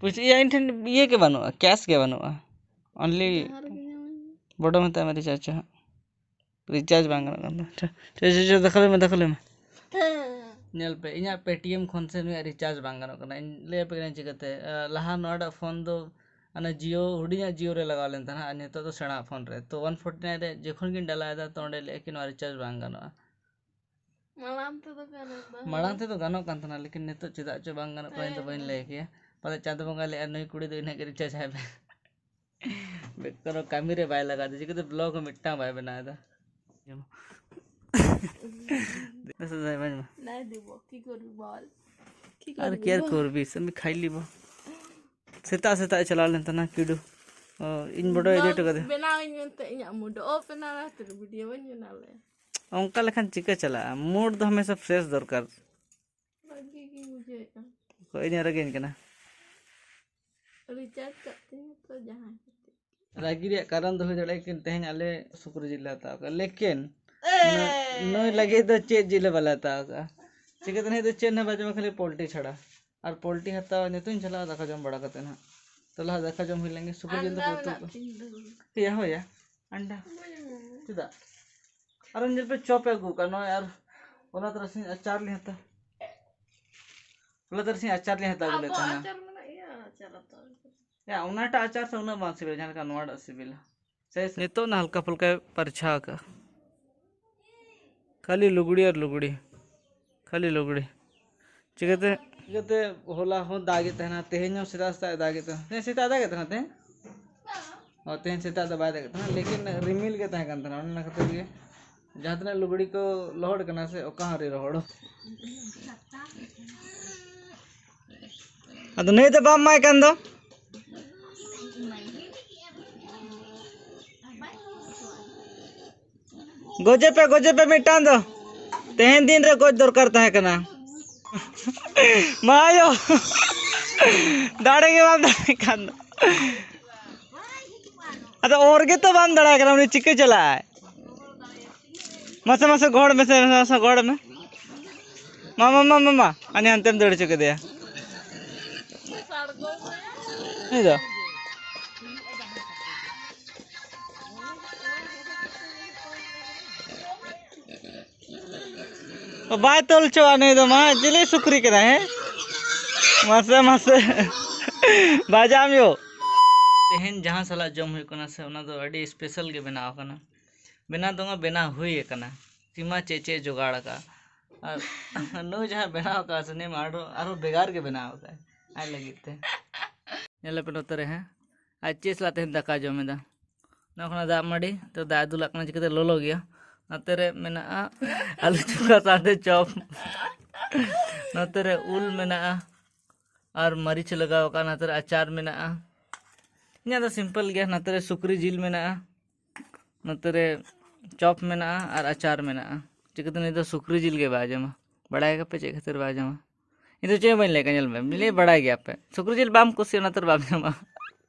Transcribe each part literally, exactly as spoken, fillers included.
ᱯᱩᱭᱥᱟᱹ, ᱤᱭᱟᱹ, ᱤᱧ ᱴᱷᱮᱱ ᱤᱭᱟᱹ ᱜᱮ ᱵᱟᱹᱱᱩᱜᱼᱟ, ᱠᱮᱥ ᱜᱮ ᱵᱟᱹᱱᱩᱜᱼᱟ᱾ ᱚᱱᱞᱤ ᱡᱟᱦᱟᱸ ᱨᱮᱜᱮ ᱧᱟᱢᱟᱹᱧ᱾ ᱵᱚᱰᱚ ᱢᱮᱛᱟᱭ ᱢᱮ ᱨᱤᱪᱟᱨᱡᱽ ᱦᱟᱸᱜ᱾ ᱨᱤᱪᱟᱨᱡᱽ ᱵᱟᱝ ᱜᱟᱱᱚᱜ ᱠᱟᱱ ᱛᱟᱢᱟ᱾ ᱪᱚ, ᱪᱚ, ᱪᱚ, ᱪᱚ, ᱫᱟᱠᱟ ᱞᱟᱹᱭ ᱢᱮ, ᱫᱟᱠᱟ ᱞᱟᱹᱭ ᱢᱮ᱾ ᱧᱮᱞ ᱯᱮ, ᱤᱧᱟᱹᱜ ᱯᱮᱴᱤᱮᱢ ᱠᱷᱚᱱ ᱥᱮ ᱱᱩᱭᱟᱜ ᱨᱤᱪᱟᱨᱡᱽ ᱵᱟᱝ ᱜᱟᱱᱚᱜ ᱠᱟᱱᱟ᱾ ᱤᱧ ᱞᱟᱹᱭ ᱟᱯᱮ ᱠᱟᱹᱱᱟᱹᱧ ᱪᱤᱠᱟᱹᱛᱮ᱾ ᱟᱸ, ᱞᱟᱦᱟ ᱱᱚᱣᱟᱴᱟᱜ ᱯᱷᱳᱱ ᱫᱚ ᱚᱱᱟ ᱡᱤᱭᱳ, ᱦᱩᱰᱤᱧᱟᱜ ᱡᱤᱭᱳ ᱨᱮ ᱞᱟᱜᱟᱣ ᱞᱮᱱ ᱛᱟᱦᱮᱱᱟ, ᱟᱨ ᱱᱤᱛᱚᱜ ᱫᱚ ᱥᱮᱬᱟ ᱯᱷᱳᱱ ᱨᱮ᱾ ᱛᱚ, ᱚᱣᱟᱱ ᱯᱷᱳᱨᱴᱤ ᱱᱟᱭᱤᱱ ᱨᱮ ᱡᱚᱠᱷᱚᱱ ᱜᱤᱧ ᱰᱟᱞᱟᱣ ᱮᱫᱟ, ᱛᱚ ᱚᱸᱰᱮ ᱞᱟᱹᱭ ᱠᱤ ᱱᱚᱣᱟ ᱨᱤᱪᱟᱨᱡᱽ ᱵᱟᱝ ᱜᱟᱱᱚᱜᱼᱟ᱾ ᱢᱟᱲᱟᱝ ᱛᱮᱫᱚ ᱜᱟᱱᱚᱜ ᱠᱟᱱ ᱛᱟᱦᱮᱱᱟ᱾ ᱢᱟᱲᱟᱝ ᱛᱮᱫᱚ ᱜᱟᱱᱚᱜ ᱠᱟᱱ ᱛᱟᱦᱮᱱᱟ, ᱞᱮᱠᱤᱱ ᱱᱤᱛᱚᱜ ᱪᱮᱫᱟᱜ ᱪᱚ ᱵᱟᱝ ᱜᱟᱱᱚᱜ ᱠᱟᱱᱟ, ᱤᱧ ᱫᱚ ᱦᱮᱸ᱾ ᱵᱟᱹᱧ ᱞᱟᱹᱭ ᱠᱮᱭᱟ᱾ ᱯᱟᱞᱮ ᱪᱟᱸᱫᱚ ᱵᱚᱸᱜᱟ ᱞᱟᱹᱭᱟ, "ᱱᱩᱭ ᱠᱩᱲᱤ ᱫᱚ ᱤᱱᱟᱹᱜ ᱜᱮ ᱨᱤᱪᱟᱨᱡᱽ ᱟᱭ ᱢᱮ᱾" ᱵᱮᱠᱟᱨ ᱠᱟᱹᱢᱤ ᱨᱮ ᱵᱟᱭ ᱞᱟᱜᱟᱣ ᱮᱫᱟ, ᱪᱤᱠᱟᱹᱛᱮ ᱵᱞᱚᱜ ᱦᱚᱸ ᱢᱤᱫᱴᱟᱝ ᱵᱟᱭ ᱵᱮᱱᱟᱣ ᱮᱫᱟ᱾ ᱵᱮᱥ ᱫᱚ ᱵᱟᱹᱧ ᱢᱟ᱾ নাই দিব, কি করবি বল? কি আর করবি কি আর বল? করবি, আমি খাইলি বা। ᱥᱮᱛᱟᱜ ᱥᱮᱛᱟᱜ ᱮ ᱪᱟᱞᱟᱣ ᱞᱮᱱ ᱛᱟᱦᱮᱱᱟ ᱠᱤᱰᱩ᱾ ᱚ, ᱤᱧ ᱵᱚᱰᱚᱭ ᱤᱫᱤ ᱦᱚᱴᱚ ᱠᱟᱫᱮ᱾ ᱵᱮᱱᱟᱣ ᱟᱹᱧ ᱢᱮᱱᱛᱮ ᱤᱧᱟᱹᱜ ᱢᱩᱰ ᱚᱯᱷ ᱮᱱᱟ, ᱚᱱᱟ ᱠᱷᱟᱹᱛᱤᱨ ᱵᱷᱤᱰᱤᱭᱳ ᱵᱟᱹᱧ ᱵᱮᱱᱟᱣ ᱞᱮᱫᱼᱟ᱾ ᱚᱱᱠᱟ ᱞᱮᱠᱷᱟᱱ ᱪᱤᱠᱟᱹ ᱪᱟᱞᱟᱜᱼᱟ? ᱢᱩᱰ ᱫᱚ ᱦᱟᱢᱮᱥᱟ ᱯᱷᱨᱮᱥ ᱫᱚᱨᱠᱟᱨ᱾ ᱵᱷᱟᱹᱜᱤ ᱜᱤᱧ ᱵᱩᱡᱷᱟᱹᱣᱮᱫᱼᱟ᱾ ᱚᱠᱚᱭ ᱤᱧ ᱨᱟᱹᱜᱤᱧ ᱠᱟᱱᱟ? ᱨᱤᱪᱟᱨᱡᱽ ᱠᱟᱜ ᱛᱤᱧᱟᱹ ᱛᱚ ᱡᱟᱦᱟᱸ ᱠᱷᱟᱹᱛᱤᱨ᱾ ᱨᱟᱹᱜᱤ ᱨᱮᱭᱟᱜ ᱠᱟᱨᱚᱱ ᱫᱚ ᱦᱩᱭ ᱫᱟᱲᱮᱭᱟᱜᱼᱟ ᱠᱤ ᱛᱮᱦᱮᱧ ᱟᱞᱮ ᱥᱩᱠᱨᱤ ᱡᱤᱞ ᱞᱮ ᱦᱟᱛᱟᱣ ᱠᱟᱜᱼᱟ, ᱞᱮᱠᱤᱱ ᱱᱩᱭ, ᱱᱩᱭ ᱞᱟᱹᱜᱤᱫ ᱫᱚ ᱪᱮᱫ ᱡᱤᱞ ᱦᱚᱸ ᱵᱟᱞᱮ ᱦᱟᱛᱟᱣ ᱠᱟᱜᱼᱟ᱾ ᱪᱤᱠᱟᱹᱛᱮ ᱱᱩᱭ ᱫᱚ ᱪᱮᱫ ᱦᱚᱸ ᱵᱟᱭ ᱡᱚᱢᱟ, ᱠᱷᱟᱹᱞᱤ ᱯᱳᱞᱴᱤ ᱪᱷᱟᱲᱟ᱾ ᱟᱨ ᱯᱳᱞᱴᱤ ᱦᱟᱛᱟᱣ ᱱᱤᱛᱚᱜ ᱤᱧ ᱪᱟᱞᱟᱜᱼᱟ ᱫᱟᱠᱟ ᱡᱚᱢ ᱵᱟᱲᱟ ᱠᱟᱛᱮ ᱱᱟᱦᱟᱜ᱾ ᱛᱚ ᱞᱟᱦᱟ ᱫᱟᱠᱟ ᱡᱚᱢ ᱦᱩᱭ ᱞᱮᱱ ᱜᱮ, ᱥᱩᱠᱨᱤ ᱡᱤᱞ ᱫᱚ ᱟᱱᱰᱟ ᱯᱩᱨᱟᱹ ᱢᱮᱱᱟᱜ ᱛᱤᱧ ᱫᱚ᱾ ᱦᱮᱸᱭᱟ, ᱦᱳᱭᱟ, ᱟᱱᱰᱟ᱾ ᱵᱟᱹᱧ ᱮᱢᱚᱜᱼᱟ᱾ ᱪᱮᱫᱟᱜ? ᱟᱨ ᱧᱮᱞ ᱯᱮ, ᱪᱚᱯ ᱮ ᱟᱹᱜᱩ ᱠᱟᱜ ᱱᱚᱜᱼᱚᱭ, ᱟᱨ ᱦᱚᱞᱟ ᱛᱟᱨᱟᱥᱤᱧ ᱟᱪᱟᱨ ᱞᱤᱧ ᱦᱟᱛᱟᱣ, ᱦᱚᱞᱟ ᱛᱟᱨᱟᱥᱤᱧ ᱟᱪᱟᱨ ᱞᱤᱧ ᱦᱟᱛᱟᱣ ᱟᱹᱜᱩ ᱞᱮᱫ ᱟᱵᱚ ᱛᱟᱦᱮᱱᱟ᱾ ᱟᱪᱟᱨ ᱢᱮᱱᱟᱜ ᱜᱮᱭᱟ, ᱟᱪᱟᱨ ᱦᱟᱛᱟᱣ ᱟᱹᱜᱩ᱾ ᱭᱟ, ᱚᱱᱟᱴᱟᱜ ᱟᱪᱟᱨ ᱥᱮ ᱩᱱᱟᱹᱜ ᱵᱟᱝ ᱥᱤᱵᱤᱞᱟ, ᱡᱟᱦᱟᱸ ᱞᱮᱠᱟ ᱱᱚᱣᱟᱴᱟᱜ ᱥᱤᱵᱤᱞᱟ᱾ ᱥᱮ ᱱᱤᱛᱚᱜ ᱱᱟ ᱦᱟᱞᱠᱟ ᱯᱷᱩᱞᱠᱟᱭ ᱯᱟᱨᱪᱷᱟ ᱟᱠᱟᱫᱼᱟ᱾ ᱠᱷᱟᱹᱞᱤ ᱞᱩᱜᱽᱲᱤ ᱟᱨ ᱞᱩᱜᱽᱲᱤ, ᱠᱷᱟᱹᱞᱤ ᱞᱩᱜᱽᱲᱤ᱾ ᱪᱤᱠᱟᱹᱛᱮ, ᱪᱤᱠᱟᱹᱛᱮ ᱦᱚᱞᱟ ᱦᱚᱸ ᱫᱟᱜᱮᱫ ᱛᱟᱦᱮᱱᱟ, ᱛᱮᱦᱮᱧ ᱦᱚᱸ ᱥᱮᱛᱟᱜ ᱥᱮᱛᱟᱜ ᱮ ᱫᱟᱜᱮᱫ ᱛᱟᱦᱮᱱᱟ᱾ ᱛᱮᱦᱮᱧ ᱥᱮᱛᱟᱜ ᱮ ᱫᱟᱜᱮᱫ ᱛᱟᱦᱮᱱᱟ ᱛᱮᱦᱮᱧ? ᱚ, ᱛᱮᱦᱮᱧ ᱥᱮᱛᱟᱜ ᱫᱚ ᱵᱟᱭ ᱫᱟᱜᱮᱫ ᱛᱟᱦᱮᱱᱟ, ᱞᱮᱠᱤᱱ ᱨᱤᱢᱤᱞ ᱜᱮ ᱛᱟᱦᱮᱸ ᱠᱟᱱ ᱛᱟᱦᱮᱱᱟ᱾ ᱚᱱᱟ ᱠᱷᱟᱹᱛᱤᱨ ᱜᱮ ᱡᱟᱦᱟᱸ ᱛᱤᱱᱟᱹᱜ ᱞᱩᱜᱽᱲᱤ ᱠᱚ ᱞᱚᱦᱚᱫ ᱠᱟᱱᱟ ᱥᱮ, ᱚᱠᱟ ᱦᱚᱸ ᱟᱹᱣᱨᱤ ᱨᱚᱦᱚᱲᱚᱜ᱾ ᱟᱫᱚ ᱱᱩᱭ ᱫᱚ ᱵᱟᱢ ᱮᱢᱟᱭ ᱠᱟᱱ ᱫᱚ᱾ ᱜᱚᱡᱮ ᱯᱮ, ᱜᱚᱡᱮ ᱯᱮ ᱢᱤᱫᱴᱟᱝ ᱫᱚ᱾ ᱛᱮᱦᱮᱧ ᱫᱤᱱ ᱨᱮ ᱜᱚᱡ ᱫᱚᱨᱠᱟᱨ ᱛᱟᱦᱮᱸ ᱠᱟᱱᱟ᱾ ᱢᱟ ᱟᱭᱳ, ᱫᱟᱲᱮ ᱜᱮ ᱵᱟᱢ ᱫᱟᱲᱮ ᱠᱟᱱ ᱫᱚ᱾ ᱟᱫᱚ ᱚᱨ ᱜᱮᱛᱚ ᱵᱟᱢ ᱫᱟᱲᱮᱭᱟᱭ ᱠᱟᱱᱟ, ᱩᱱᱤ ᱪᱤᱠᱟᱹ ᱪᱟᱞᱟᱜᱼᱟᱭ? ᱢᱟᱥᱮ, ᱢᱟᱥᱮ ᱜᱚᱲ ᱢᱮᱥᱮ, ᱢᱟᱥᱮ ᱜᱚᱲ ᱢᱮ᱾ ᱢᱟ, ᱢᱟ, ᱢᱟ, ᱢᱟ, ᱢᱟ᱾ ᱟᱨ ᱦᱟᱱᱛᱮᱢ ᱫᱟᱹᱲ ᱦᱚᱪᱚ ᱠᱮᱫᱮᱭᱟ᱾ ᱱᱩᱭ ᱫᱚ ᱵᱟᱭ ᱛᱚᱞ ᱦᱚᱪᱚᱣᱟᱜ, ᱱᱩᱭ ᱫᱚ ᱢᱟ ᱪᱤᱞᱤ ᱥᱩᱠᱨᱤ ᱠᱟᱱᱟᱭ, ᱦᱮᱸ? ᱢᱟᱥᱮ, ᱢᱟᱥᱮ᱾ ᱵᱟᱡᱟᱣ ᱢᱮᱭᱳ᱾ ᱛᱮᱦᱮᱧ ᱡᱟᱦᱟᱸ ᱥᱟᱞᱟᱜ ᱡᱚᱢ ᱦᱩᱭᱩᱜ ᱠᱟᱱᱟ ᱥᱮ, ᱚᱱᱟ ᱫᱚ ᱟᱹᱰᱤ ᱥᱯᱮᱥᱟᱞ ᱜᱮ ᱵᱮᱱᱟᱣ ᱟᱠᱟᱱᱟ᱾ ᱵᱮᱱᱟᱣ ᱫᱚ ᱵᱟᱝ ᱵᱮᱱᱟᱣ ᱦᱩᱭ ᱟᱠᱟᱱᱟ᱾ ᱥᱤᱢᱟ ᱪᱮᱫ ᱪᱮᱫ ᱡᱚᱜᱟᱲ ᱟᱠᱟᱫ, ᱟᱨ ᱱᱩᱭ ᱡᱟᱦᱟᱸ ᱵᱮᱱᱟᱣ ᱟᱠᱟᱫ ᱥᱮ, ᱩᱱᱤ ᱢᱟ ᱟᱨᱦᱚᱸ, ᱟᱨᱦᱚᱸ ᱵᱷᱮᱜᱟᱨ ᱜᱮ ᱵᱮᱱᱟᱣ ᱟᱠᱟᱫ ᱟᱡ ᱞᱟᱹᱜᱤᱫ ᱛᱮ᱾ ᱧᱮᱞ ᱯᱮ ᱱᱚᱛᱮ ᱨᱮ, ᱦᱮᱸ, ᱟᱡ ᱪᱮᱫ ᱥᱟᱞᱟᱜ ᱛᱮᱦᱮᱧ ᱫᱟᱠᱟ ᱡᱚᱢ ᱮᱫᱟ᱾ ᱚᱱᱟ ᱠᱷᱚᱱᱟᱜ ᱫᱟᱜ ᱢᱟᱹᱰᱤ, ᱛᱚ ᱫᱟᱜ ᱮ ᱫᱩᱞᱟᱜ ᱠᱟᱱᱟ, ᱪᱤᱠᱟᱹᱛᱮ ᱞᱚᱞᱚ ᱜᱮᱭᱟ᱾ ᱱᱚᱛᱮ ᱨᱮ ᱢᱮᱱᱟᱜᱼᱟ ᱟᱹᱞᱩ ᱪᱚᱠᱷᱟ ᱥᱟᱶᱛᱮ ᱪᱚᱯ᱾ ᱱᱚᱛᱮ ᱨᱮ ᱩᱞ ᱢᱮᱱᱟᱜᱼᱟ ᱟᱨ ᱢᱟᱹᱨᱤᱪ ᱞᱟᱜᱟᱣ ᱟᱠᱟᱱᱟ᱾ ᱱᱚᱛᱮ ᱨᱮ ᱟᱪᱟᱨ ᱢᱮᱱᱟᱜᱼᱟ᱾ ᱤᱧᱟᱹᱜ ᱫᱚ ᱥᱤᱢᱯᱮᱞ ᱜᱮᱭᱟ᱾ ᱱᱚᱛᱮ ᱨᱮ ᱥᱩᱠᱨᱤ ᱡᱤᱞ ᱢᱮᱱᱟᱜᱼᱟ, ᱱᱚᱛᱮ ᱨᱮ ᱪᱚᱯ ᱢᱮᱱᱟᱜᱼᱟ ᱟᱨ ᱟᱪᱟᱨ ᱢᱮᱱᱟᱜᱼᱟ᱾ ᱪᱤᱠᱟᱹᱛᱮ ᱱᱩᱭ ᱫᱚ ᱥᱩᱠᱨᱤ ᱡᱤᱞ ᱜᱮ ᱵᱟᱭ ᱡᱚᱢᱟ? ᱵᱟᱲᱟᱭ ᱜᱮᱭᱟᱯᱮ ᱪᱮᱫ ᱠᱷᱟᱹᱛᱤᱨ ᱵᱟᱭ ᱡᱚᱢᱟ? ᱤᱧ ᱫᱚ ᱪᱮᱫ ᱦᱚᱸ ᱵᱟᱹᱧ ᱞᱟᱹᱭ ᱠᱟᱜᱼᱟ, ᱧᱮᱞ ᱢᱮ, ᱞᱟᱹᱭ ᱵᱟᱲᱟᱭ ᱜᱮᱭᱟᱯᱮ, ᱥᱩᱠᱨᱤ ᱡᱤᱞ ᱵᱟᱢ ᱠᱩᱥᱤᱭᱟᱜᱼᱟ, ᱚᱱᱟᱛᱮ ᱵᱟᱢ ᱡᱚᱢᱟ᱾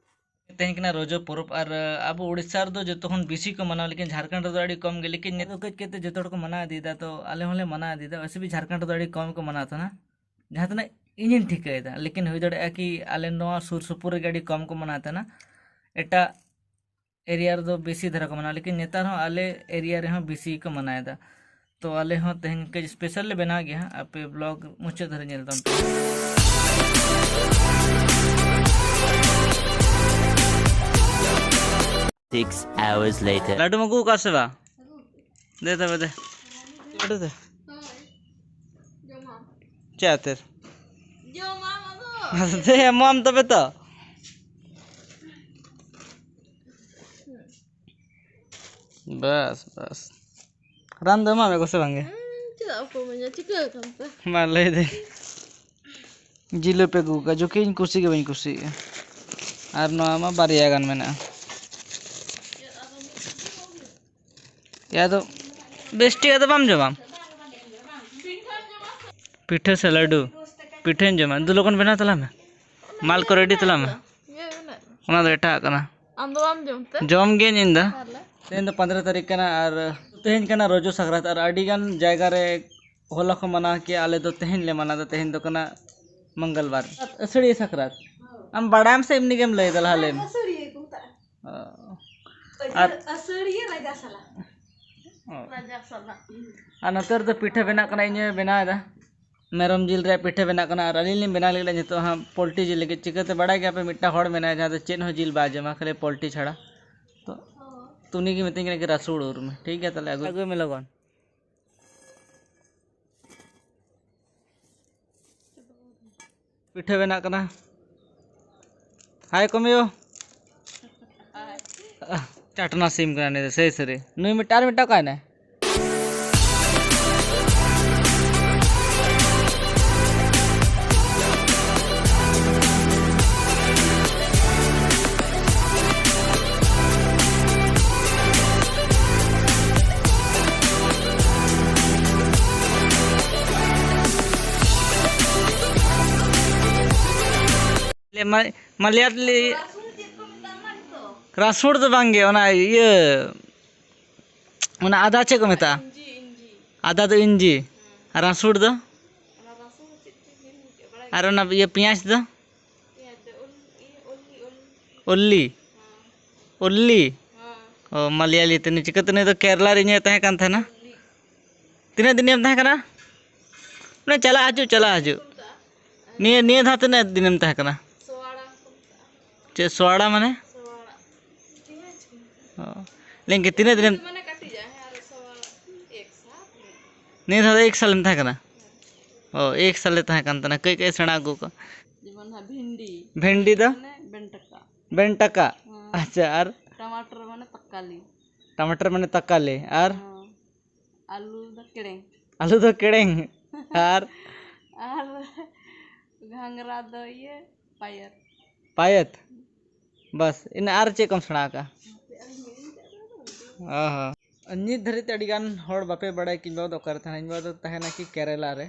ᱛᱮᱦᱮᱧ ᱠᱟᱱᱟ ᱨᱚᱡᱚ ᱯᱚᱨᱚᱵᱽ, ᱟᱨ ᱟᱵᱚ ᱩᱲᱤᱥᱥᱟ ᱨᱮᱫᱚ ᱡᱚᱛᱚ ᱠᱷᱚᱱ ᱵᱮᱥᱤ ᱠᱚ ᱢᱟᱱᱟᱣᱟ, ᱞᱮᱠᱤᱱ ᱡᱷᱟᱲᱠᱷᱚᱸᱰ ᱨᱮᱫᱚ ᱟᱹᱰᱤ ᱠᱚᱢ ᱜᱮ᱾ ᱞᱮᱠᱤᱱ ᱱᱤᱛᱚᱜ ᱠᱟᱹᱡ ᱠᱟᱹᱡ ᱛᱮ ᱡᱚᱛᱚ ᱦᱚᱲ ᱠᱚ ᱢᱟᱱᱟᱣ ᱤᱫᱤᱭᱮᱫᱟ, ᱛᱚ ᱟᱞᱮ ᱦᱚᱸᱞᱮ ᱢᱟᱱᱟᱣ ᱤᱫᱤᱭᱮᱫᱟ᱾ ᱣᱮᱥᱮ ᱵᱷᱤ ᱡᱷᱟᱲᱠᱷᱚᱸᱰ ᱨᱮᱫᱚ ᱟᱹᱰᱤ ᱠᱚᱢ ᱠᱚ ᱢᱟᱱᱟᱣ ᱛᱟᱦᱮᱱᱟ, ᱡᱟᱦᱟᱸ ᱛᱤᱱᱟᱹᱜ ᱤᱧᱤᱧ ᱴᱷᱤᱠᱟᱹᱭᱮᱫᱟ, ᱞᱮᱠᱤᱱ ᱦᱩᱭ ᱫᱟᱲᱮᱭᱟᱜᱼᱟ ᱠᱤ ᱟᱞᱮ ᱱᱚᱣᱟ ᱥᱩᱨ ᱥᱩᱯᱩᱨ ᱨᱮᱜᱮ ᱟᱹᱰᱤ ᱠᱚᱢ ᱠᱚ ᱢᱟᱱᱟᱣ ᱛᱟᱦᱮᱱᱟ᱾ ᱮᱴᱟᱜ ᱮᱨᱤᱭᱟ ᱨᱮᱫᱚ ᱵᱮᱥᱤ ᱫᱷᱟᱨᱟ ᱠᱚ ᱢᱟᱱᱟᱣᱟ, ᱞᱮᱠᱤᱱ ᱱᱮᱛᱟᱨ ᱦᱚᱸ ᱟᱞᱮ ᱮᱨᱤᱭᱟ ᱨᱮᱦᱚᱸ ᱵᱮᱥᱤ ᱠᱚ ᱢᱟᱱᱟᱣᱮᱫᱟ᱾ ᱛᱚ ᱟᱞᱮ ᱦᱚᱸ ᱛᱮᱦᱮᱧ ᱠᱟᱹᱡ ᱥᱯᱮᱥᱟᱞ ᱞᱮ ᱵᱮᱱᱟᱣ ᱜᱮᱭᱟ ᱦᱟᱸᱜ, ᱟᱯᱮ ᱵᱞᱚᱜ ᱢᱩᱪᱟᱹᱫ ᱫᱷᱟᱹᱨᱤᱡ ᱧᱮᱞ ᱛᱟᱵᱚᱱ ᱯᱮ᱾ Six hours later. ᱞᱟᱹᱰᱩᱢ ᱟᱹᱜᱩ ᱟᱠᱟᱫ ᱥᱮ ᱵᱟᱝ? ᱫᱮ ᱛᱚᱵᱮ ᱫᱮ᱾ ᱞᱟᱹᱰᱩ ᱫᱮ᱾ ᱪᱮᱫ ᱟᱛᱮᱨ? ᱫᱮ, ᱮᱢᱟᱢ ᱛᱚᱵᱮ ᱛᱚ᱾ ᱵᱟᱥ, ᱵᱟᱥ᱾ ᱨᱟᱱ ᱫᱚ ᱮᱢᱟᱜ ᱢᱮ ᱠᱚ ᱥᱮ ᱵᱟᱝ ᱜᱮ? ᱦᱩᱸ, ᱪᱮᱫᱟᱜ ᱵᱟᱠᱚ ᱮᱢᱟᱹᱧᱟ? ᱪᱤᱠᱟᱹ ᱟᱠᱟᱱ ᱛᱮ? ᱢᱟ ᱞᱟᱹᱭ ᱫᱮ᱾ ᱡᱤᱞᱟᱹᱯᱤ ᱟᱹᱜᱩ ᱠᱟᱜ, ᱡᱚᱠᱷᱮᱡ ᱤᱧ ᱠᱩᱥᱤ ᱜᱮ ᱵᱟᱹᱧ ᱠᱩᱥᱤᱭᱟᱜᱼᱟ᱾ ᱟᱨ ᱱᱚᱣᱟ ᱢᱟ ᱵᱟᱨᱭᱟ ᱜᱟᱱ ᱢᱮᱱᱟᱜᱼᱟ᱾ ᱭᱟ ᱫᱚ ᱵᱮᱥ ᱴᱷᱤᱠ ᱟᱫᱚ ᱵᱟᱢ ᱡᱚᱢᱟ? ᱯᱤᱴᱷᱟᱹ ᱥᱮ ᱞᱟᱹᱰᱩ? ᱯᱤᱴᱷᱟᱹᱧ ᱡᱚᱢᱟ᱾ ᱫᱩ ᱞᱚᱜᱚᱱ ᱵᱮᱱᱟᱣ ᱛᱟᱞᱟᱝ ᱢᱮ᱾ ᱢᱟᱞ ᱠᱚ ᱨᱮᱰᱤ ᱛᱟᱞᱟᱝ ᱢᱮ᱾ ᱤᱭᱟᱹ ᱢᱮᱱᱟᱜ᱾ ᱚᱱᱟ ᱫᱚ ᱮᱴᱟᱜ ᱠᱟᱱᱟ᱾ ᱟᱢ ᱫᱚ ᱵᱟᱢ ᱡᱚᱢ ᱛᱮ? ᱡᱚᱢ ᱜᱤᱭᱟᱹᱧ ᱤᱧ ᱫᱚ᱾ ᱛᱟᱦᱞᱮ? ᱛᱮᱦᱮᱧ ᱫᱚ ᱯᱚᱱᱫᱽᱨᱚ ᱛᱟᱹᱨᱤᱠᱷ ᱠᱟᱱᱟ ᱟᱨ ᱛᱮᱦᱮᱧ ᱠᱟᱱᱟ ᱨᱚᱡᱚ ᱥᱟᱠᱨᱟᱛ, ᱟᱨ ᱟᱹᱰᱤ ᱜᱟᱱ ᱡᱟᱭᱜᱟ ᱨᱮ ᱦᱚᱞᱟ ᱠᱚ ᱢᱟᱱᱟᱣ ᱠᱮᱜᱼᱟ, ᱟᱞᱮ ᱫᱚ ᱛᱮᱦᱮᱧ ᱞᱮ ᱢᱟᱱᱟᱣ ᱮᱫᱟ᱾ ᱛᱮᱦᱮᱧ ᱫᱚ ᱠᱟᱱᱟ ᱢᱚᱝᱜᱚᱞᱵᱟᱨ᱾ ᱟᱹᱥᱟᱹᱲᱤᱭᱟᱹ ᱥᱟᱠᱨᱟᱛ᱾ ᱟᱢ ᱵᱟᱲᱟᱭᱟᱢ ᱥᱮ ᱮᱢᱱᱤ ᱜᱮᱢ ᱞᱟᱹᱭ ᱫᱟ ᱞᱟᱦᱟ ᱞᱟᱹᱭ ᱢᱮ? ᱟᱹᱥᱟᱹᱲᱤᱭᱟᱹ ᱠᱚ ᱢᱮᱛᱟᱜᱼᱟ᱾ ᱚ᱾ ᱟᱹᱥᱟᱹᱲ-, ᱟᱨ ᱟᱹᱥᱟᱹᱲᱤᱭᱟᱹ ᱨᱟᱡᱟ ᱥᱟᱞᱟ᱾ ᱚ᱾ ᱨᱟᱡᱟ ᱥᱟᱞᱟ᱾ ᱟᱨ ᱱᱚᱛᱮ ᱨᱮᱫᱚ ᱯᱤᱴᱷᱟᱹ ᱵᱮᱱᱟᱜ ᱠᱟᱱᱟ, ᱤᱧ ᱵᱮᱱᱟᱣ ᱮᱫᱟ᱾ ᱢᱮᱨᱚᱢ ᱡᱤᱞ ᱨᱮᱭᱟᱜ ᱯᱤᱴᱷᱟᱹ ᱵᱮᱱᱟᱜ ᱠᱟᱱᱟ ᱟᱨ ᱟᱹᱞᱤᱧ ᱞᱤᱧ ᱵᱮᱱᱟᱣ ᱞᱟᱹᱜᱤᱫ ᱱᱤᱛᱚᱜ ᱦᱟᱸᱜ ᱯᱳᱞᱴᱤ ᱡᱤᱞ ᱞᱟᱹᱜᱤᱫ᱾ ᱪᱤᱠᱟᱹᱛᱮ ᱵᱟᱲᱟᱭ ᱜᱮᱭᱟ ᱯᱮ, ᱢᱤᱫᱴᱟᱝ ᱦᱚᱲ ᱢᱮᱱᱟᱭᱟ ᱡᱟᱦᱟᱸ ᱫᱚ ᱪᱮᱫ ᱦᱚᱸ ᱡᱤᱞ ᱵᱟᱭ ᱡᱚᱢᱟ, ᱠᱷᱟᱹᱞᱤ ᱯᱳᱞᱴᱤ ᱪᱷᱟᱲᱟ᱾ ᱛᱚ, ᱛᱚ ᱩᱱᱤ ᱜᱮ ᱢᱤᱛᱟᱹᱧ ᱠᱟᱱᱟ ᱠᱤ ᱨᱟᱹᱥᱩᱱ ᱩᱨ ᱢᱮ᱾ ᱴᱷᱤᱠ ᱜᱮᱭᱟ, ᱛᱟᱦᱞᱮ ᱟᱹᱜᱩᱭ ᱢᱮ ᱞᱚᱜᱚᱱ᱾ ᱯᱤᱴᱷᱟᱹ ᱵᱮᱱᱟᱜ ᱠᱟᱱᱟ᱾ ᱦᱟᱭ ᱠᱚᱢᱤᱭᱳ᱾ ᱪᱟᱴᱱᱟ ᱥᱤᱢ ᱠᱟᱱᱟ ᱱᱩᱭ ᱫᱚ, ᱥᱟᱹᱨᱤ ᱥᱟᱹᱨᱤ᱾ ᱱᱩᱭ ᱢᱤᱫᱴᱟᱝ, ᱟᱨ ᱢᱤᱫᱴᱟᱝ ᱚᱠᱟᱭᱱᱟᱭ? ᱞᱮ ᱢᱟ-, ᱢᱟᱞᱭᱟᱞᱤ᱾ ᱨᱟᱥᱩᱱ ᱫᱚ ᱵᱟᱝᱜᱮ, ᱚᱱᱟ ᱤᱭᱟᱹ, ᱚᱱᱟ ᱟᱫᱟ ᱪᱮᱫ ᱠᱚ ᱢᱮᱛᱟᱜᱼᱟ? ᱟᱫᱟ ᱫᱚ ᱤᱧᱡᱤ᱾ ᱟᱨ ᱨᱟᱥᱩᱱ ᱫᱚ? ᱟᱨ ᱚᱱᱟ ᱤᱭᱟᱹ ᱯᱮᱸᱭᱟᱡᱽ ᱫᱚ? ᱚᱞᱞᱤ? ᱚᱞᱞᱤ? ᱚ, ᱢᱟᱞᱭᱟᱞᱤ ᱛᱮ᱾ ᱪᱤᱠᱟᱹᱛᱮ ᱱᱩᱭ ᱫᱚ ᱠᱮᱨᱞᱟ ᱨᱮ ᱤᱧᱮ ᱛᱟᱦᱮᱸ ᱠᱟᱱ ᱛᱟᱦᱮᱱᱟ? ᱛᱤᱱᱟᱹᱜ ᱫᱤᱱᱮᱢ ᱛᱟᱦᱮᱸ ᱠᱟᱱᱟ? ᱚᱱᱮ ᱪᱟᱞᱟᱜ ᱦᱤᱡᱩᱜ, ᱪᱟᱞᱟᱜ ᱦᱤᱡᱩᱜ᱾ ᱱᱤᱭᱟᱹ, ᱱᱤᱭᱟᱹ ᱫᱷᱟᱣ ᱛᱤᱱᱟᱹᱜ ᱫᱤᱱᱮᱢ ᱛᱟᱦᱮᱸ ᱠᱟᱱᱟ? ᱪᱮᱫ ᱥᱚᱣᱟᱲᱟ ᱢᱟᱱᱮ? ᱚ᱾ ᱞᱟᱹᱭᱟᱹᱧ ᱠᱤ ᱛᱤᱱᱟᱹᱜ ᱫᱤᱱᱮᱢ? ᱱᱤᱭᱟᱹ ᱫᱷᱟᱣ ᱫᱚ ᱮᱠ ᱥᱟᱞᱮᱢ ᱛᱟᱦᱮᱸ ᱠᱟᱱᱟ? ᱚ, ᱮᱠ ᱥᱟᱞᱮ ᱛᱟᱦᱮᱸ ᱠᱟᱱ ᱛᱟᱦᱮᱱᱟ᱾ ᱠᱟᱹᱡ ᱠᱟᱹᱡ ᱥᱮᱬᱟ ᱟᱹᱜᱩ ᱠᱚ᱾ ᱡᱮᱢᱚᱱ ᱦᱟᱸᱜ ᱵᱷᱮᱱᱰᱤ᱾ ᱵᱷᱮᱱᱰᱤ ᱫᱚ? ᱢᱟᱱᱮ ᱵᱮᱱᱴᱟᱠᱟ᱾ ᱵᱮᱱᱴᱟᱠᱟ? ᱦᱮᱸ᱾ ᱟᱪᱪᱷᱟ, ᱟᱨ? ᱴᱟᱢᱟᱴᱟᱨ ᱢᱟᱱᱮ ᱛᱟᱠᱟᱞᱤ᱾ ᱴᱟᱢᱟᱴᱟᱨ ᱢᱟᱱᱮ ᱛᱟᱠᱟᱞᱤ, ᱟᱨ? ᱦᱮᱸ᱾ ᱟᱞᱩ ᱫᱚ ᱠᱮᱲᱮᱝ᱾ ᱟᱞᱩ ᱫᱚ ᱠᱮᱲᱮᱝ᱾ ᱟᱨ? ᱟᱨ ᱜᱷᱟᱸᱜᱽᱨᱟ ᱫᱚ ᱤᱭᱟᱹ, ᱯᱟᱭᱮᱛ᱾ ᱯᱟᱭᱮᱛ? ᱵᱟᱥ, ᱤᱱᱟᱹ ᱟᱨ ᱪᱮᱫ ᱠᱚᱢ ᱥᱮᱬᱟ ᱟᱠᱟᱜᱼᱟ? ᱚ ᱦᱚᱸ᱾ ᱱᱤᱛ ᱫᱷᱟᱹᱨᱤᱡ ᱛᱮ ᱟᱹᱰᱤ ᱜᱟᱱ ᱦᱚᱲ ᱵᱟᱯᱮ ᱵᱟᱲᱟᱭᱟ ᱠᱤ ᱤᱧ ᱵᱟᱵᱟ ᱫᱚ ᱚᱠᱟᱨᱮ ᱛᱟᱦᱮᱱᱟ᱾ ᱤᱧ ᱵᱟᱵᱟ ᱫᱚ ᱛᱟᱦᱮᱱᱟ ᱠᱤ ᱠᱮᱨᱟᱞᱟ ᱨᱮ᱾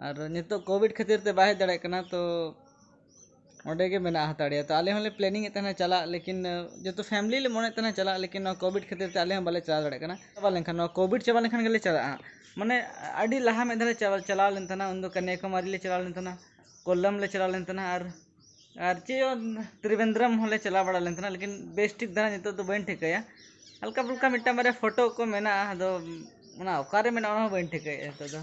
ᱟᱨ ᱱᱤᱛᱚᱜ ᱠᱳᱵᱷᱤᱰ ᱠᱷᱟᱹᱛᱤᱨ ᱛᱮ ᱵᱟᱭ ᱦᱮᱡ ᱫᱟᱲᱮᱭᱟᱜ ᱠᱟᱱᱟ, ᱛᱚ ᱚᱸᱰᱮ ᱜᱮ ᱢᱮᱱᱟᱜ ᱦᱟᱛᱟᱲᱮᱭᱟ᱾ ᱛᱚ ᱟᱞᱮ ᱦᱚᱸᱞᱮ ᱯᱞᱮᱱᱤᱝ ᱮᱫ ᱛᱟᱦᱮᱱᱟ ᱪᱟᱞᱟᱜ, ᱞᱮᱠᱤᱱ, ᱡᱚᱛᱚ ᱯᱷᱮᱢᱤᱞᱤ ᱞᱮ ᱢᱚᱱᱮᱭᱮᱫ ᱛᱟᱦᱮᱱᱟ ᱪᱟᱞᱟᱜ, ᱞᱮᱠᱤᱱ ᱱᱚᱣᱟ ᱠᱳᱵᱷᱤᱰ ᱠᱷᱟᱹᱛᱤᱨ ᱛᱮ ᱟᱞᱮ ᱦᱚᱸ ᱵᱟᱞᱮ ᱪᱟᱞᱟᱣ ᱫᱟᱲᱮᱭᱟᱜ ᱠᱟᱱᱟ᱾ ᱪᱟᱵᱟ ᱞᱮᱱᱠᱷᱟᱱ, ᱱᱚᱣᱟ ᱠᱳᱵᱷᱤᱰ ᱪᱟᱵᱟ ᱞᱮᱱᱠᱷᱟᱱ ᱜᱮᱞᱮ ᱪᱟᱞᱟᱜᱼᱟ᱾ ᱢᱟᱱᱮ ᱟᱹᱰᱤ ᱞᱟᱦᱟ ᱢᱤᱫ ᱫᱷᱟᱣ ᱞᱮ ᱪᱟᱞᱟᱣ, ᱪᱟᱞᱟᱣ ᱞᱮᱱ ᱛᱟᱦᱮᱱᱟ, ᱩᱱᱫᱚ ᱠᱚᱱᱱᱟᱠᱩᱢᱟᱨᱤ ᱞᱮ ᱪᱟᱞᱟᱣ ᱞᱮᱱ ᱛᱟᱦᱮᱱᱟ᱾ ᱠᱚᱞᱞᱟᱢ ᱞᱮ ᱪᱟᱞᱟᱣ ᱞᱮᱱ ᱛᱟᱦᱮᱱᱟ, ᱟᱨ ᱟᱨ ᱪᱮᱫ ᱦᱚᱸ ᱛᱨᱤᱵᱮᱱᱫᱨᱚᱢ ᱦᱚᱸᱞᱮ ᱪᱟᱞᱟᱣ ᱵᱟᱲᱟ ᱞᱮᱱ ᱛᱟᱦᱮᱱᱟ, ᱞᱮᱠᱤᱱ ᱵᱮᱥ ᱴᱷᱤᱠ ᱫᱷᱟᱨᱟ ᱱᱤᱛᱚᱜ ᱫᱚ ᱵᱟᱹᱧ ᱴᱷᱤᱠᱟᱹᱭᱟ᱾ ᱦᱟᱞᱠᱟ ᱯᱷᱩᱞᱠᱟ ᱢᱤᱫᱴᱟᱝ ᱵᱟᱨᱭᱟ ᱯᱷᱳᱴᱳ ᱠᱚ ᱢᱮᱱᱟᱜᱼᱟ, ᱟᱫᱚ ᱚᱱᱟ ᱚᱠᱟᱨᱮ ᱢᱮᱱᱟᱜᱼᱟ ᱚᱱᱟ ᱦᱚᱸ ᱵᱟᱹᱧ ᱴᱷᱤᱠᱟᱹᱭᱮᱫᱼᱟ ᱱᱤᱛᱚᱜ ᱫᱚ᱾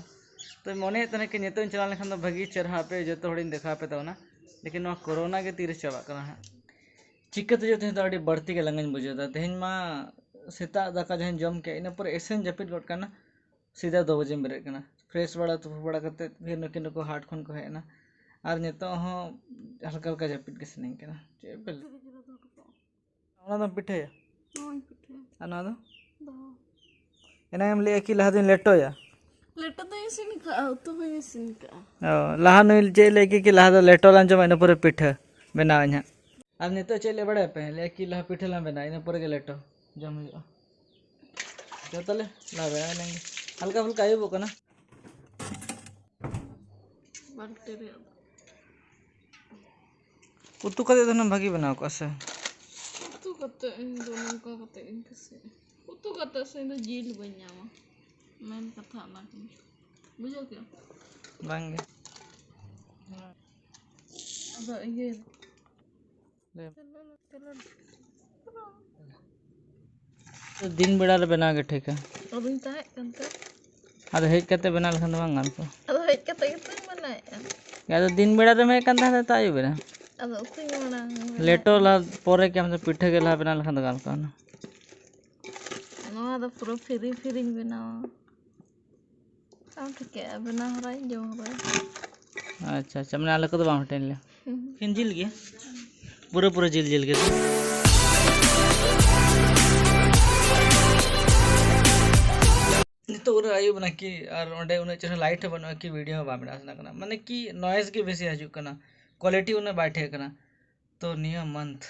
ᱛᱚ ᱢᱚᱱᱮᱭᱮᱫ ᱛᱟᱦᱮᱱᱟ ᱠᱤ ᱱᱤᱛᱚᱜ ᱤᱧ ᱪᱟᱞᱟᱣ ᱞᱮᱱᱠᱷᱟᱱ ᱫᱚ ᱵᱷᱟᱹᱜᱤ ᱪᱮᱦᱨᱟ ᱟᱯᱮ ᱡᱚᱛᱚ ᱦᱚᱲᱤᱧ ᱫᱮᱠᱷᱟᱣ ᱟᱯᱮ ᱛᱟᱵᱚᱱᱟ, ᱞᱮᱠᱤᱱ ᱱᱚᱣᱟ ᱠᱳᱨᱳᱱᱟ ᱜᱮ ᱛᱤᱨᱮ ᱪᱟᱵᱟᱜ ᱠᱟᱱᱟ ᱦᱟᱸᱜ᱾ ᱪᱤᱠᱟᱹᱛᱮ ᱡᱚ ᱛᱮᱦᱮᱧ ᱫᱚ ᱟᱹᱰᱤ ᱵᱟᱹᱲᱛᱤ ᱜᱮ ᱞᱟᱸᱜᱟᱧ ᱵᱩᱡᱷᱟᱹᱣ ᱮᱫᱟ᱾ ᱛᱮᱦᱮᱧ ᱢᱟ ᱥᱮᱛᱟᱜ ᱫᱟᱠᱟ ᱡᱟᱦᱟᱸᱧ ᱡᱚᱢ ᱠᱮᱫ, ᱤᱱᱟᱹ ᱯᱚᱨᱮ ᱤᱥᱤᱱ ᱡᱟᱹᱯᱤᱫ ᱜᱚᱫ ᱠᱟᱱᱟ᱾ ᱥᱤᱫᱷᱟ ᱫᱩ ᱵᱟᱡᱮᱧ ᱵᱮᱨᱮᱫ ᱠᱟᱱᱟ, ᱯᱷᱨᱮᱥ ᱵᱟᱲᱟ ᱛᱩᱯᱩ ᱵᱟᱲᱟ ᱠᱟᱛᱮᱫ ᱯᱷᱤᱨ ᱱᱩᱠᱤᱱ ᱫᱚᱠᱚ ᱦᱟᱴ ᱠᱷᱚᱱ ᱠᱚ ᱦᱮᱡ ᱮᱱᱟ᱾ ᱟᱨ ᱱᱤᱛᱚᱜ ᱦᱚᱸ ᱦᱟᱞᱠᱟ ᱦᱟᱞᱠᱟ ᱡᱟᱹᱯᱤᱫ ᱜᱮ ᱥᱟᱱᱟᱧ ᱠᱟᱱᱟ᱾ ᱪᱮᱫ ᱯᱮ ᱚᱱᱟ ᱫᱚᱢ ᱯᱤᱴᱷᱟᱹᱭᱟ? ᱦᱳᱭ, ᱯᱤᱴᱷᱟᱹ᱾ ᱟᱨ ᱱᱚᱣᱟ ᱫᱚ? ᱫᱚᱦᱚ᱾ ᱮᱱᱟᱝ ᱮᱢ ᱞᱟᱹᱭᱮᱫᱼᱟ ᱠᱤ ᱞᱟᱦᱟ ᱫᱚᱧ ᱞᱮᱴᱚᱭᱟ? ᱞᱮᱴᱚ ᱫᱚᱧ ᱤᱥᱤᱱ ᱠᱟᱜᱼᱟ, ᱩᱛᱩ ᱦᱚᱧ ᱤᱥᱤᱱ ᱠᱟᱜᱼᱟ᱾ ᱚ, ᱞᱟᱦᱟ ᱱᱩᱭ ᱪᱮᱫ ᱞᱟᱹᱭ ᱠᱮᱫ ᱠᱤ ᱞᱟᱦᱟ ᱫᱚ ᱞᱮᱴᱚ ᱞᱟᱝ ᱡᱚᱢᱟ, ᱤᱱᱟᱹ ᱯᱚᱨᱮ ᱯᱤᱴᱷᱟᱹ ᱵᱮᱱᱟᱣ ᱟᱹᱧ ᱦᱟᱸᱜ᱾ ᱟᱨ ᱱᱤᱛᱚᱜ ᱪᱮᱫ ᱞᱮ ᱵᱟᱲᱟᱭᱟ ᱯᱮ? ᱞᱟᱹᱭᱟ ᱠᱤ ᱞᱟᱦᱟ ᱯᱤᱴᱷᱟᱹ ᱞᱟᱝ ᱵᱮᱱᱟᱣᱟ, ᱤᱱᱟᱹ ᱯᱚᱨᱮ ᱜᱮ ᱞᱮᱴᱚ ᱡᱚᱢ ᱦᱩᱭᱩᱜᱼᱟ᱾ ᱪᱚ ᱛᱟᱦᱞᱮ, ᱞᱟᱦᱟ ᱵᱮᱱᱟᱣ ᱮᱱᱟᱝ ᱜᱮ᱾ ᱦᱟᱞᱠᱟ ᱯᱷᱩᱞᱠᱟ ᱟᱹᱭᱩᱵᱚᱜ ᱠᱟᱱᱟ᱾ ᱵᱟᱞᱴᱤ ᱨᱮᱭᱟᱜ ᱫᱚ᱾ ᱩᱛᱩ ᱠᱟᱛᱮ ᱫᱚ ᱦᱩᱱᱟᱹᱝ ᱵᱷᱟᱹᱜᱤ ᱵᱮᱱᱟᱣ ᱠᱚᱜᱼᱟ ᱥᱮ? ᱩᱛᱩ ᱠᱟᱛᱮ ᱤᱧ ᱫᱚ ᱱᱚᱝᱠᱟ ᱠᱟᱛᱮ ᱜᱤᱧ ᱠᱩᱥᱤᱭᱟᱜᱼᱟ᱾ ᱩᱛᱩ ᱠᱟᱛᱮ ᱥᱮ ᱤᱧ ᱫᱚ ᱡᱤᱞ ᱵᱟᱹᱧ ᱧᱟᱢᱟ᱾ ᱢᱮᱱ ᱠᱟᱛᱷᱟ ᱚᱱᱟ ᱠᱟᱱᱟ᱾ ᱵᱩᱡᱷᱟᱹᱣ ᱠᱮᱜᱼᱟᱢ? ᱵᱟᱝ ᱜᱮ᱾ ᱟᱫᱚ ᱤᱭᱟᱹ ᱞᱟᱹᱭ ᱢᱮ᱾ ᱫᱤᱱ ᱵᱮᱲᱟ ᱨᱮ ᱵᱮᱱᱟᱣ ᱜᱮ ᱴᱷᱤᱠᱟ᱾ ᱟᱫᱚᱧ ᱛᱟᱦᱮᱸ ᱠᱟᱱ ᱛᱮ᱾ ᱟᱫᱚ ᱦᱮᱡ ᱠᱟᱛᱮ ᱵᱮᱱᱟᱣ ᱞᱮᱠᱷᱟᱱ ᱫᱚ ᱵᱟᱝ ᱜᱟᱱ ᱠᱚᱜᱼᱟ? ᱟᱫᱚ ᱦᱮᱡ ᱠᱟᱛᱮ ᱜᱮᱛᱚᱧ ᱵᱮᱱᱟᱣᱮᱫᱼᱟ᱾ ᱟᱫᱚ ᱫᱤᱱ ᱵᱮᱲᱟ ᱨᱮᱢ ᱦᱮᱡ ᱠᱟᱱ ᱛᱟᱦᱮᱸᱫ ᱛᱚ ᱟᱹᱭᱩᱵ ᱵᱮᱲᱟ᱾ ᱟᱫᱚ ᱩᱛᱩᱧ ᱢᱟᱲᱟᱝ ᱵᱮᱱᱟᱣ ᱞᱮᱴᱚ ᱞᱟᱦᱟ ᱯᱚᱨᱮ ᱜᱮ ᱟᱢ ᱫᱚ ᱯᱤᱴᱷᱟᱹ ᱜᱮ ᱞᱟᱦᱟ ᱵᱮᱱᱟᱣ ᱞᱮᱠᱷᱟᱱ ᱫᱚ ᱜᱟᱱ ᱠᱚᱜᱼᱟ ᱦᱩᱱᱟᱹᱝ᱾ ᱱᱚᱣᱟ ᱫᱚ ᱯᱩᱨᱟᱹ ᱯᱷᱤᱨᱤ ᱯᱷᱤᱨᱤᱧ ᱵᱮᱱᱟᱣᱟ᱾ ᱟᱢ ᱴᱷᱤᱠᱟᱹᱭᱟ, ᱵᱮᱱᱟᱣ ᱦᱚᱨᱟᱭ, ᱡᱚᱢ ᱦᱚᱨᱟᱭ᱾ ᱟᱪᱪᱷᱟ, ᱟᱪᱪᱷᱟ, ᱢᱟᱱᱮ ᱟᱞᱮ ᱠᱚᱫᱚ ᱵᱟᱝ ᱦᱟᱹᱴᱤᱧ ᱞᱮᱭᱟ᱾ ᱦᱩᱸ᱾ ᱮᱠᱮᱱ ᱡᱤᱞ ᱜᱮ? ᱯᱩᱨᱟᱹ, ᱯᱩᱨᱟᱹ ᱡᱤᱞ, ᱡᱤᱞ ᱜᱮ᱾ ᱱᱤᱛᱚᱜ ᱩᱱᱟᱹᱜ ᱟᱹᱭᱩᱵ ᱮᱱᱟ ᱠᱤ, ᱟᱨ ᱚᱸᱰᱮ ᱩᱱᱟᱹᱜ ᱪᱮᱦᱨᱟ ᱞᱟᱭᱤᱴ ᱦᱚᱸ ᱵᱟᱹᱱᱩᱜᱼᱟ ᱠᱤ, ᱵᱷᱤᱰᱤᱭᱳ ᱦᱚᱸ ᱵᱟᱝ ᱵᱮᱱᱟᱣ ᱥᱟᱱᱟ ᱠᱟᱱᱟ, ᱢᱟᱱᱮ ᱠᱤ ᱱᱚᱭᱮᱥ ᱜᱮ ᱵᱮᱥᱤ ᱦᱤᱡᱩᱜ ᱠᱟᱱᱟ, ᱠᱳᱣᱟᱞᱤᱴᱤ ᱩᱱᱟᱹᱜ ᱵᱟᱭ ᱴᱷᱤᱠ ᱠᱟᱱᱟ᱾ ᱛᱚ ᱱᱤᱭᱟᱹ ᱢᱟᱱᱛᱷ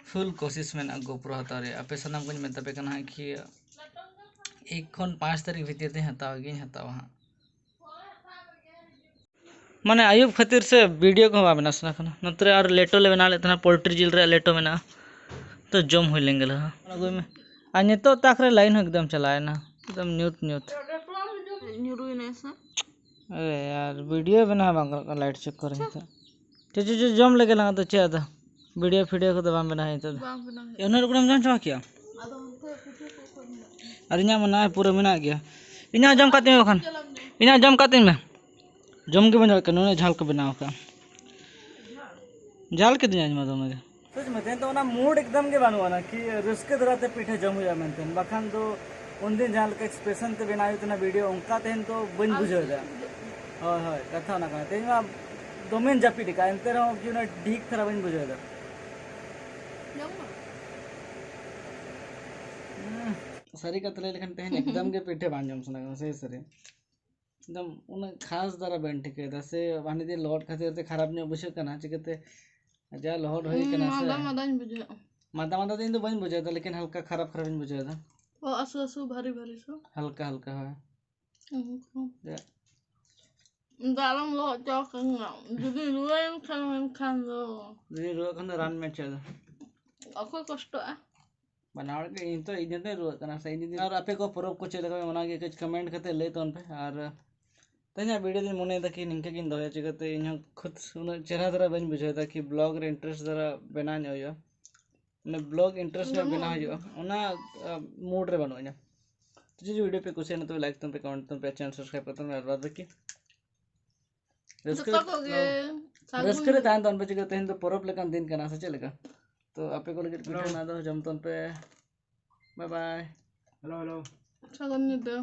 ᱯᱷᱩᱞ ᱠᱳᱥᱤᱥ ᱢᱮᱱᱟᱜᱼᱟ GoPro ᱦᱟᱛᱟᱣ ᱨᱮᱭᱟᱜ᱾ ᱟᱯᱮ ᱥᱟᱱᱟᱢ ᱠᱚᱧ ᱢᱮᱛᱟ ᱯᱮ ᱠᱟᱱᱟ ᱦᱟᱸᱜ ᱠᱤ ᱮᱠ ᱠᱷᱚᱱ ᱯᱟᱸᱪ ᱛᱟᱹᱨᱤᱠᱷ ᱵᱷᱤᱛᱤᱨ ᱛᱮᱧ ᱦᱟᱛᱟᱣ ᱜᱤᱧ ᱦᱟᱛᱟᱣᱟ ᱦᱟᱸᱜ᱾ ᱢᱟᱱᱮ ᱟᱹᱭᱩᱵ ᱠᱷᱟᱹᱛᱤᱨ ᱥᱮ ᱵᱷᱤᱰᱤᱭᱳ ᱠᱚᱦᱚᱸ ᱵᱟᱝ ᱵᱮᱱᱟᱣ ᱥᱟᱱᱟ ᱠᱟᱱᱟ᱾ ᱱᱚᱛᱮ ᱨᱮ ᱟᱨ ᱞᱮᱴᱚ ᱞᱮ ᱵᱮᱱᱟᱣ ᱞᱮᱫ ᱛᱟᱦᱮᱱᱟ, ᱯᱳᱞᱴᱨᱤ ᱡᱤᱞ ᱨᱮᱭᱟᱜ ᱞᱮᱴᱚ ᱢᱮᱱᱟᱜᱼᱟ, ᱛᱚ ᱡᱚᱢ ᱦᱩᱭ ᱞᱮᱱ ᱜᱮ ᱞᱟᱦᱟ᱾ ᱟᱹᱜᱩᱭ ᱢᱮ᱾ ᱟᱨ ᱱᱤᱛᱚᱜ ᱛᱟᱠ ᱨᱮ ᱞᱟᱭᱤᱱ ᱦᱚᱸ ᱮᱠᱫᱚᱢ ᱪᱟᱞᱟᱣ ᱮᱱᱟ, ᱮᱠᱫᱚᱢ ᱧᱩᱛ ᱧᱩᱛ᱾ ᱧᱩᱨᱩᱭᱮᱱᱟ ᱥᱮ? ᱮ ᱟᱨ ᱵᱷᱤᱰᱤᱭᱳ ᱵᱮᱱᱟᱣ ᱵᱟᱝ ᱜᱟᱱᱚᱜ ᱠᱟᱱᱟ ᱞᱟᱭᱤᱴ ᱪᱚᱠᱠᱚᱨ ᱨᱮ ᱱᱤᱛᱚᱜ᱾ ᱪᱚ ᱪᱚ ᱪᱚ ᱡᱚᱢ ᱞᱮᱜᱮ ᱞᱟᱝ ᱟᱫᱚ ᱪᱮᱫ ᱟᱫᱚ? ᱵᱷᱤᱰᱤᱭᱳ ᱯᱷᱤᱰᱤᱭᱳ ᱠᱚᱫᱚ ᱵᱟᱝ ᱵᱮᱱᱟᱣ ᱦᱩᱭᱩᱜ ᱛᱟᱫᱚ᱾ ᱵᱟᱝ ᱵᱮᱱᱟᱣ ᱦᱩᱭᱩᱜ᱾ ᱩᱱᱟᱹᱜ ᱨᱩᱠᱲᱟᱹᱢ ᱡᱚᱢ ᱪᱟᱵᱟ ᱠᱮᱜᱼᱟ? ᱟᱫᱚ ᱚᱱᱛᱮ ᱯᱤᱴᱷᱟᱹ ᱠᱚ ᱚᱠᱚᱭ ᱢᱮᱱᱟᱜ ᱛᱟᱢᱟ? ᱟᱨ ᱤᱧᱟᱹᱜ ᱢᱟ ᱱᱚᱜᱼᱚᱭ ᱯᱩᱨᱟᱹ ᱢᱮᱱᱟᱜ ᱜᱮᱭᱟ᱾ ᱤᱧᱟᱹᱜ ᱡᱚᱢ ᱠᱟᱜ ᱛᱤᱧ ᱢᱮ ᱵᱟᱠᱷᱟᱱ᱾ ᱤᱧᱟᱹᱜ ᱡᱚᱢ ᱠᱟᱜ ᱛᱤᱧ ᱢᱮ᱾ ᱡᱚᱢ ᱜᱮ ᱵᱟᱹᱧ ᱫᱟᱲᱮᱭᱟᱜ ᱠᱟᱱᱟ, ᱱᱩᱱᱟᱹᱜ ᱡᱷᱟᱞ ᱠᱚ ᱵᱮᱱᱟᱣ ᱟᱠᱟᱫᱼᱟ᱾ ᱡᱷᱟᱞ ᱠᱤᱫᱤᱧᱟ ᱤᱧ ᱢᱟ ᱫᱚᱢᱮ ᱜᱮ᱾ ᱥᱚᱪ ᱢᱮ, ᱛᱮᱦᱮᱧ ᱫᱚ ᱚᱱᱟ ᱢᱩᱰ ᱮᱠᱫᱚᱢ ᱜᱮ ᱵᱟᱹᱱᱩᱜ ᱟᱱᱟ ᱠᱤ ᱨᱟᱹᱥᱠᱟᱹ ᱫᱷᱟᱨᱟ ᱛᱮ ᱯᱤᱴᱷᱟᱹ ᱡᱚᱢ ᱦᱩᱭᱩᱜᱼᱟ ᱢᱮᱱᱛᱮ, ᱵᱟᱠᱷᱟᱱ ᱫᱚ ᱩᱱᱫᱤᱱ ᱡᱟᱦᱟᱸ ᱞᱮᱠᱟ ᱮᱠᱥᱯᱨᱮᱥᱚᱱ ᱛᱮ ᱵᱮᱱᱟᱣ ᱦᱩᱭᱩᱜ ᱛᱟᱦᱮᱱᱟ ᱵᱷᱤᱰᱤᱭᱳ, ᱚᱱᱠᱟ ᱛᱮᱦᱮᱧ ᱫᱚ ᱵᱟᱹᱧ ᱵᱩᱡᱷᱟᱹᱣ ᱮᱫᱟ᱾ ᱦᱳᱭ, ᱦᱳᱭ, ᱠᱟᱛᱷᱟ ᱚᱱᱟ ᱠᱟᱱᱟ᱾ ᱛᱮᱦᱮᱧ ᱢᱟ ᱫᱚᱢᱮᱧ ᱡᱟᱹᱯᱤᱫ ᱟᱠᱟᱫ, ᱮᱱᱛᱮ ᱨᱮᱦᱚᱸ ᱠᱤ ᱚᱱᱟ ᱴᱷᱤᱠ ᱫᱷᱟᱨᱟ ᱵᱟᱹᱧ ᱵᱩᱡᱷᱟᱹᱣ ᱮᱫᱟ᱾ ᱡᱚᱢ ᱢᱮ᱾ ᱦᱩᱸ, ᱥᱟᱹᱨᱤ ᱠᱟᱛᱷᱟ ᱞᱟᱹᱭ ᱞᱮᱠᱷᱟᱱ ᱛᱮᱦᱮᱧ ᱮᱠᱫᱚᱢ ᱜᱮ ᱯᱤᱴᱷᱟᱹ ᱵᱟᱝ ᱡᱚᱢ ᱥᱟᱱᱟ ᱠᱟᱱᱟ, ᱥᱟᱹᱨᱤ ᱥᱟᱹᱨᱤ᱾ ᱮᱠᱫᱚᱢ ᱩᱱᱟᱹᱜ ᱠᱷᱟᱥ ᱫᱷᱟᱨᱟ ᱵᱟᱹᱧ ᱴᱷᱤᱠᱟᱹᱭᱮᱫᱟ, ᱥᱮ ᱦᱟᱱᱮ ᱫᱤᱱ ᱞᱚᱦᱚᱫ ᱠᱷᱟᱹᱛᱤᱨ ᱛᱮ ᱠᱷᱟᱨᱟᱯ ᱧᱚᱜ ᱵᱩᱡᱷᱟᱹᱜ ᱠᱟᱱᱟ, ᱪᱤᱠᱟᱹᱛᱮ ᱡᱟ ᱞᱚᱦᱚᱫ ᱦᱩᱭ ᱦᱩᱸ, ᱠᱟᱱᱟ ᱥᱮ᱾ ᱢᱟᱫᱟ ᱢᱟᱫᱟᱧ ᱵᱩᱡᱷᱟᱹᱣᱮᱫᱼᱟ᱾ ᱢᱟᱫᱟ ᱢᱟᱫᱟ ᱫᱚ ᱤᱧ ᱫᱚ ᱵᱟᱹᱧ ᱵᱩᱡᱷᱟᱹᱣᱮᱫᱟ, ᱞᱮᱠᱤᱱ ᱦᱟᱞᱠᱟ ᱠᱷᱟᱨᱟᱯ ᱠᱷᱟᱨᱟᱯ ᱤᱧ ᱵᱩᱡᱷᱟᱹᱣᱮᱫᱟ᱾ ᱚ, ᱟᱥᱩ ᱟᱥᱩ ᱵᱷᱟᱨᱤ ᱵᱷᱟᱨᱤ ᱥᱚ᱾ ᱦᱟᱞᱠᱟ ᱦᱟᱞᱠᱟ, ᱦᱳᱭ᱾ ᱩᱸᱦᱩ᱾ ᱡᱟ᱾ ᱫᱟᱜ ᱨᱮᱢ ᱞᱚᱦᱚᱫ ᱦᱚᱪᱚ ᱟᱠᱟᱫᱤᱧᱟ᱾ ᱡᱩᱫᱤ ᱨᱩᱣᱟᱹᱭᱮᱱ ᱠᱷᱟᱱ ᱢᱮᱱᱠᱷᱟᱱ ᱫᱚ᱾ ᱡᱩᱫᱤ ᱨᱩᱣᱟᱹᱜ ᱠᱷᱟᱱ ᱫᱚ ᱨᱟᱱ ᱢᱮ ᱪᱮᱫ ᱫᱚ᱾ ᱚᱠᱚᱭ ᱠᱚᱥᱴᱚᱜᱼᱟ? ᱵᱟᱱᱟ ᱦᱚᱲ ᱜᱮ, ᱤᱧ ᱛᱚ, ᱤᱧ ᱦᱚᱸᱛᱚᱧ ᱨᱩᱣᱟᱹᱜ ᱠᱟᱱᱟ ᱥᱮ, ᱤᱧ ᱡᱩᱫᱤ, ᱟᱨ ᱟᱯᱮ ᱠᱚ ᱯᱚᱨᱚᱵᱽ ᱠᱚ ᱪᱮᱫ ᱞᱮᱠᱟ ᱯᱮ ᱢᱟᱱᱟᱣ ᱜᱮᱭᱟ, ᱠᱟᱹᱡ ᱠᱚᱢᱮᱱᱴ ᱠᱟᱛᱮ ᱞᱟᱹᱭ ᱛᱟᱵᱚᱱ ᱯᱮ᱾ ᱟᱨ ᱛᱮᱦᱮᱧᱟᱜ ᱵᱷᱤᱰᱤᱭᱳ ᱫᱚᱧ ᱢᱚᱱᱮᱭᱮᱫᱟ ᱠᱤ ᱱᱤᱝᱠᱟᱹ ᱜᱤᱧ ᱫᱚᱦᱚᱭᱟ, ᱪᱤᱠᱟᱹᱛᱮ ᱤᱧ ᱦᱚᱸ ᱠᱷᱩᱫ ᱩᱱᱟᱹᱜ ᱪᱮᱦᱨᱟ ᱫᱷᱟᱨᱟ ᱵᱟᱹᱧ ᱵᱩᱡᱷᱟᱹᱣᱮᱫᱟ ᱠᱤ ᱵᱞᱚᱜ ᱨᱮ ᱤᱱᱴᱟᱨᱮᱥᱴ ᱫᱷᱟᱨᱟ ᱵᱮᱱᱟᱣ ᱧᱚᱜ ᱦᱩᱭᱩᱜᱼᱟ, ᱢᱟᱱᱮ ᱵᱞᱚᱜ ᱤᱱᱴᱟᱨᱮᱥᱴ ᱧᱚᱜ ᱵᱟᱹᱱᱩᱜᱼᱟ᱾ ᱵᱮᱱᱟᱣ ᱦᱩᱭᱩᱜᱼᱟ, ᱚᱱᱟ ᱢᱩᱰ ᱨᱮ ᱵᱟᱹᱱᱩᱜ ᱤᱧᱟ᱾ ᱛᱚ ᱡᱩᱫᱤ ᱵᱷᱤᱰᱤᱭᱳ ᱯᱮ ᱠᱩᱥᱤᱭᱟᱜᱼᱟ, ᱛᱚᱵᱮ ᱞᱟᱭᱤᱠ ᱛᱟᱵᱚᱱ ᱯᱮ, ᱠᱚᱢᱮᱱᱴ ᱛᱟᱵᱚᱱ ᱯᱮ, ᱪᱮᱱᱮᱞ ᱥᱟᱵᱥᱠᱨᱟᱭᱤᱵ ᱠᱟᱛᱟᱵᱚᱱ ᱯᱮ, ᱟᱨ ᱵᱟᱫ ᱵᱟᱹᱠᱤ ᱨᱟᱹᱥᱠᱟᱹ ᱡᱚᱛᱚ ᱠᱚᱜᱮ ᱦᱳᱭ᱾ ᱥᱟᱹᱜᱩᱱ ᱨᱟᱹᱥᱠᱟᱹ ᱨᱮ ᱛᱟᱦᱮᱱ ᱛᱟᱵᱚᱱ ᱯᱮ, ᱪᱤᱠᱟᱹ ᱛᱮᱦᱮᱧ ᱫᱚ ᱯᱚᱨᱚᱵᱽ ᱞᱮᱠᱟᱱ ᱫᱤᱱ ᱠᱟᱱᱟ, ᱥᱮ ᱪᱮᱫ ᱞᱮᱠᱟ? ᱛᱚ ᱟᱯᱮ ᱠᱚ ᱞᱟᱹᱜᱤᱫ ᱯᱤᱴᱷᱟᱹ ᱦᱮᱞᱳ᱾ ᱚᱱᱟ ᱫᱚ ᱡᱚᱢ ᱛᱟᱵᱚᱱ ᱯᱮ᱾ Bye bye. Hello, hello. ᱥᱟᱹᱜᱩᱱ ᱧᱤᱫᱟᱹ᱾